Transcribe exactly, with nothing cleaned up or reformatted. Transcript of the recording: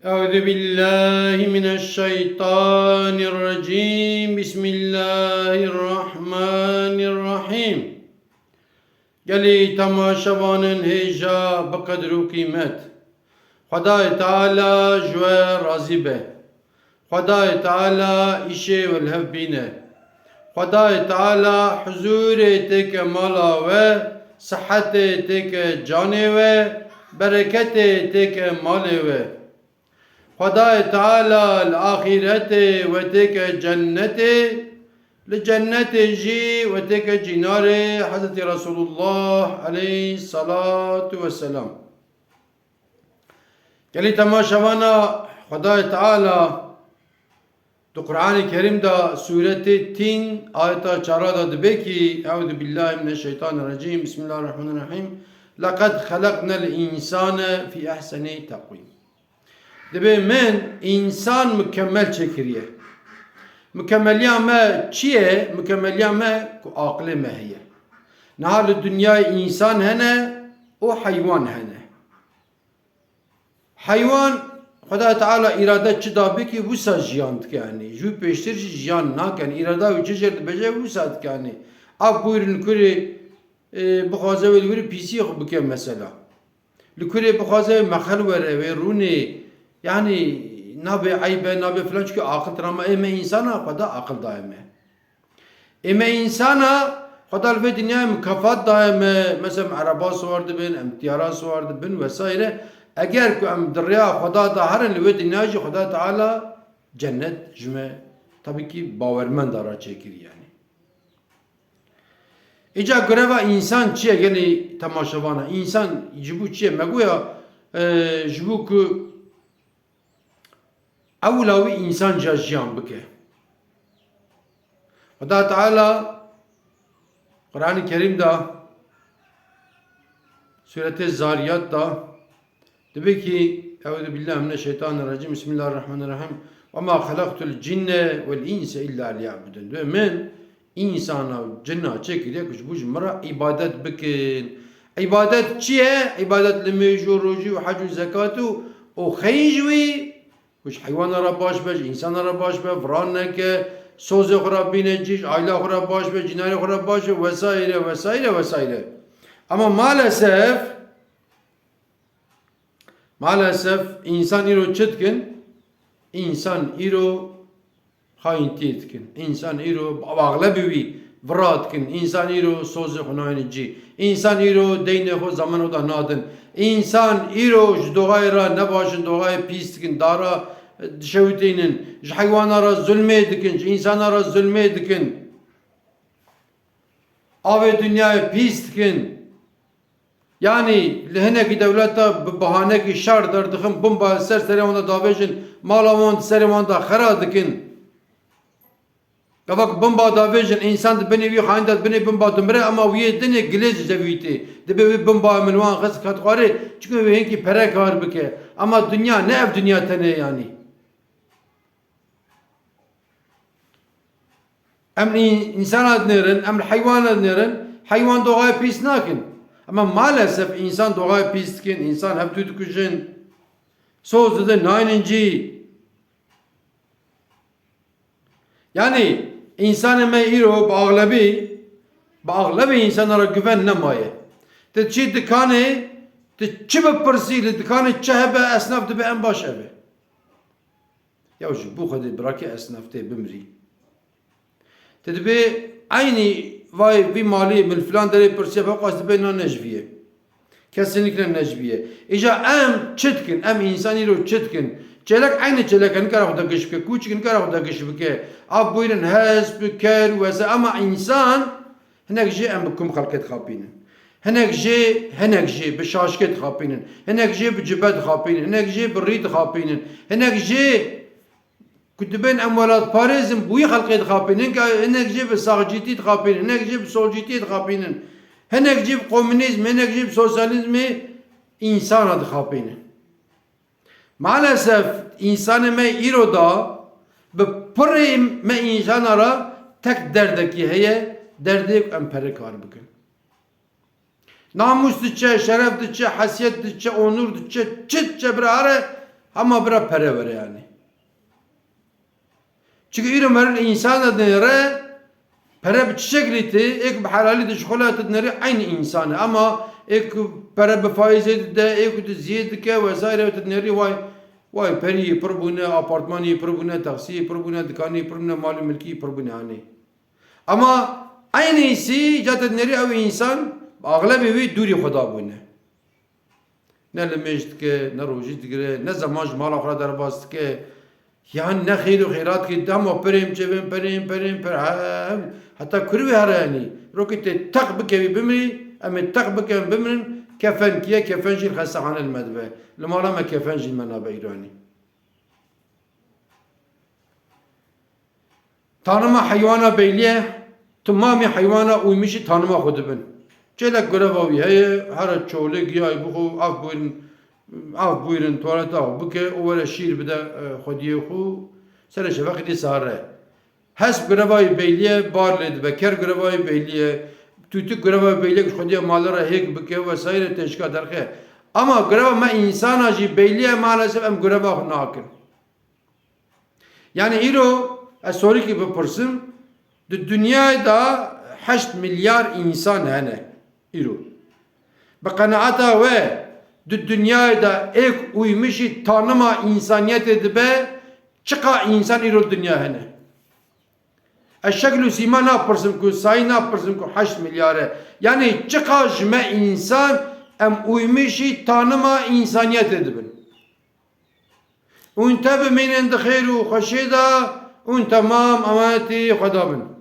أعوذ بالله من الشيطان الرجيم. بسم الله الرحمن الرحيم. Gelî temaşevanên hêja bi qedir û qîmet. Xwedayê Teala ji we razî be. Xwedayê Teala îşê we li hev bîne. Xwedayê Teala huzûrê têke mala we, sihetê têke canê we, bereketê têke malê we. Xwedayê Teala li axîretê we têke cennetê, li cennetê jî we têke cînarê Hezretî Resulullah aleyhissalatu vesselam. Gelî temaşevana, Xwedayê Teala di Qur'anê Kerîm de sûretê Tîn ayeta çara de dibe kî, Euzu billahi mineşşeytanirrecîm, Bismillahirrahmanirrahîm, Leqed xeleqnel însane fî ehsenî teqwîm. Dibê min însan mukemmel çêkiriye. Mukemmeliya me çi ye? Mukemmeliya me ku aqilê me heye. Niha li dinyayê însan hene û heywan hene. Heywan, Xweda Teala îrade çi dabî kî wisa jiyan dike, yanî ji wî pêştir jî jiyan nake, yanî îrada wî çi jê dibêje wisa dike, yanî ev bûyrin kurê, e, bixwaze wê li wir pîsiyê xwe bike mesela. Li kurê bixwaze wê mexel were, wê rûnê, yanî nabe eybe, nabe filan, çunke aqil tira me, ê me însana, Xweda aqil daye me. Ê me însana, Xweda li vê dinyayê mukafat daye me, mesela em ereba siwar dibin, em tiyara siwar dibin vesaire. Eger ku em di rêya Xweda de herin li vê dinyayê jî Xweda Teala cennet ji me, tabii ki bawermenda re çêkirî yanî. Îca greva însan çi ye gelî temaşevana? Însan ji bo çi ye? Me goya, e, ji bo ku ewla wî însan ca jiyan bike. Xweda Teala Qur'anê Kerîm de, Sûretê Zariyat de, Dibê kî, Euzu billahi mineşşeytanirrecîm, Bismillahirrahmanirrahîm, Ve ma xelaqtul cinne vel inse illa liyabudun. Dibê min însana û cina çêkiriye ku ji bo ji min re îbadet bikin. Îbadet çi ye? Îbadet li mêj û rojî û hec û zekat û, û xeyî ji wî, ku ji heywana re baş be, ji însana re baş be, viran neke, sozê xwe re bîne cî, ji aîla xwe re baş be, cînarê xwe re baş be, vesaire, vesaire, vesaire. Ama maalesef, Maalesef însan îro çi dikin? Însan îro xayîntî dikin. Însan îro bi axlebî wî vira dikin. Însan îro sozê xwe nayêne cî. Însan îro deynê xwe zamanê xwe de nadin. Însan îro ji doxayê re ne baş in, doxayê pîs dikin, dara dişewitînin. Ji heywana re zulmê dikin, ji însana re zulmê dikin. Avê dinyayê pîs dikin. Yanî li hinekî dewleta bi bahanekî şer derdixin, bomba li ser serê wan de davêjin, mala wan di serê wan de xera dikin. Gava ku bomba davêjin, însan di binê wî xayîn de di binê bomba dimire, ama wî yê dinê gilê ji cevî tê. Dibê wî bomba min wan xist ket xwarê, çunke wê hinkî pere kar bike. Ama dinya ne ev dinya tenê yanî. Em î-, însana dinêrin, em li heywana dinêrin, heywan doxayê pîs nakin. Ama maalesef însan doxayê pîs dikin, însan hevdû dikujin. Soz didin, naynin cî. Yanî însanê me îro bi axlebî, bi axlebî însana re guven nemaye. Tu çî dikanê, tu çi bipirsî li dikanê çi hebe, esnaf dibe en baş ev e. Ya ji bo Xwedê birakê esnaf tê bimrî. Te dibê eynî vay vî malî min filan derê pirsiya, be qas dibê na ne ji vî ye. Kesinlikle ne ji vî ye. Îja em çi dikin? Em însan îro çi dikin? Çêlek eynî çêlek e, nikare xwe de giş bike. Kûçik nikare xwe de giş bike. Ab bûyrin hesp, ker û wese. Ama însan Hinek jê em bi kum xelkê dixapînin. Hinek jê, hinek jê bi şaşkê dixapînin. Hinek jê bi cibe dixapînin. Hinek jê bi rî dixapînin. Hinek jê ku dibên em welatparêz in, bi wî xelkê dixapînin. Hinek, hinek jê bi saxcîtî dixapînin. Hinek jê bi solcîtî dixapînin. Hinek jê bi komûnîzm, hinek jê bi sosyalîzmê însana dixapînin. Maalesef însanê me îro da bi pirê me însana re tek derdekî heye, derdê ku em pere kar bikin. Namûs diçe, şeref diçe, hesiyet diçe, onûr diçe, çi diçe bira here, Hema bira pere were yani. Çunke îro meriv li însan de dinêre, pere bi çi şeklî tê, êk bi helalî de ji xwe late dinêrî eynî însan e. Ama êk pere bi faîzê dide, êk diziyê dike vesaire, te dinêrî way, way perî yê pir bûne, apartmanî yê pir bûne, taksî yê pir bûne, dikanî yê pir bûne, mal û milkî yê pir bûne hanê. Ama eynîsî ca te dinêrî ew însan, axlebê wî dûrî xwe dabûne. Ne limêj dike, ne rojî digire, ne zeman ji mala xwe re derbas dike. Yan ne xêr û xêrat dike, dema perê em çêbin, perê, perê, perê, he, heta kurê wê here yanî. Rokê tê teq bikevî bimirî, em ê teq bikevin bimirin, kefen kiye, kefen jî li xestexane li me dibe. Li mala me kefen jî li me nabe îro yanî. Tanima heywana beyliye, timamî heywana uymişî tanima xwe dibin. Çêlek greva wî heye, here çolê giyayê bixwe, ev buyurun, ev buyurun, tuvaleta xwe bike û were şîr bide, e, xwediyê xwe, serê şefeqî dê sare. Hesp greva wî beyliye, bar lê dibe, ker greva wî beyliye, tûtik greva wî beyliye, xwediya malê re hêk bike, vesaire têşka derxe. Ama greva me însana jî beyliye, maalesef em greva xwe nakin. Yani îro ez sorîkî bipirsim, di dinyayê de heşt milyar însan hene îro. Bi qenaeta we di dinyayê de êk uymişî tanima însaniyetê dibe, çiqa însan îro dinya hene? Ez şekl û sîma napirsim ku, sayî napirsim ku heşt milyar e. Yani çiqa ji me însan em uymişî tanima însaniyetê dibin? Hûn te bimînin di xêr û xweşiyê de, hûn temam emanetî Xweda bin.